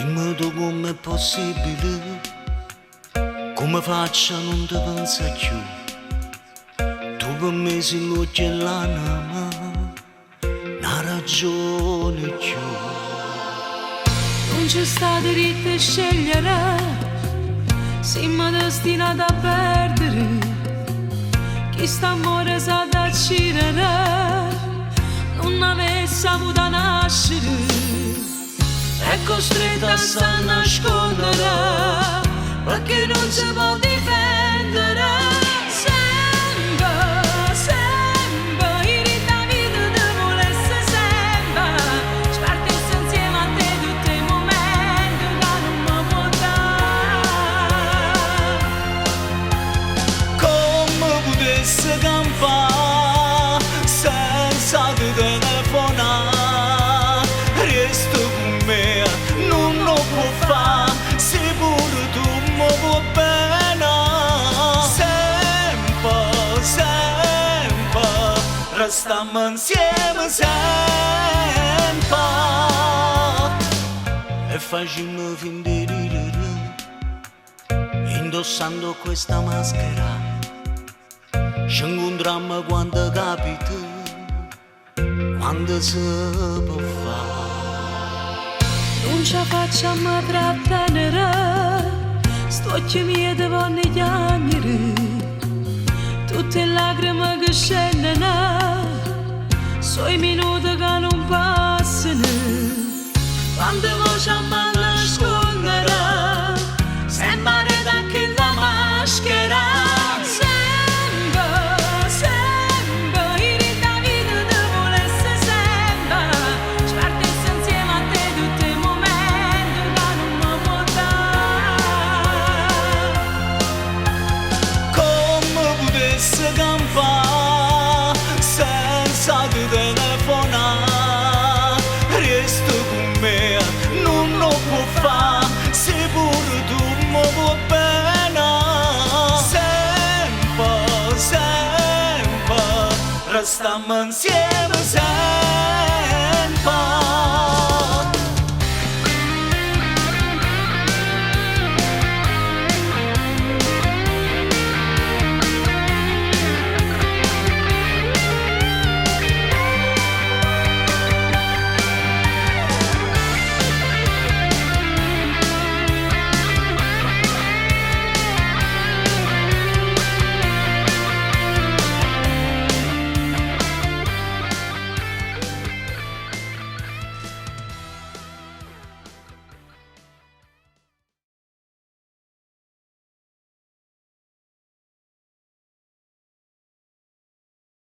Dimme tu comm'è possibile, comme faccio a nun te pensà cchiù? Tu pe me si l'uocchie e l'anema, na ragione 'e cchiù. Nun ce sta diritto 'e scegliere, simmo destinate a perdere, chist'ammore s'ha da accidere, nun avesse avuto nascere, è costretta a s'annasconnere, pecché nun se po' difendere. Sempe, sempe, io dint' 'a vita te vulesse sempe, spartesse insieme a te tutt' 'e mumente ca nun me può dà. Comme putesse campà senza te telefonà? Rieste cu me, nun 'o può fà, si pure tu me vuò bene. Sempe, sempe, restammo insieme sempe. E facimmo finta 'e ridere, indossando questa maschera. Ci incontrammo quando capita, quando si può fare. Nun ce facciamo trattenere, st'uocchie miei te vonno chiagnere, tutte 'e lacrime che scendono, so' 'e minuti che nun passano, quante voce a nascondere, sempe aret a chella maschera. Sempe, sempe, io dint' 'a vita te vulesse sempe, spartesse insieme a te tutt' 'e mumente ca nun me può dà. Comme putesse campà senza te telefonà? Rieste cu me, nun 'o può fà, si pure tu me vuò bene. Sempe, sempe, restammo insieme sempre.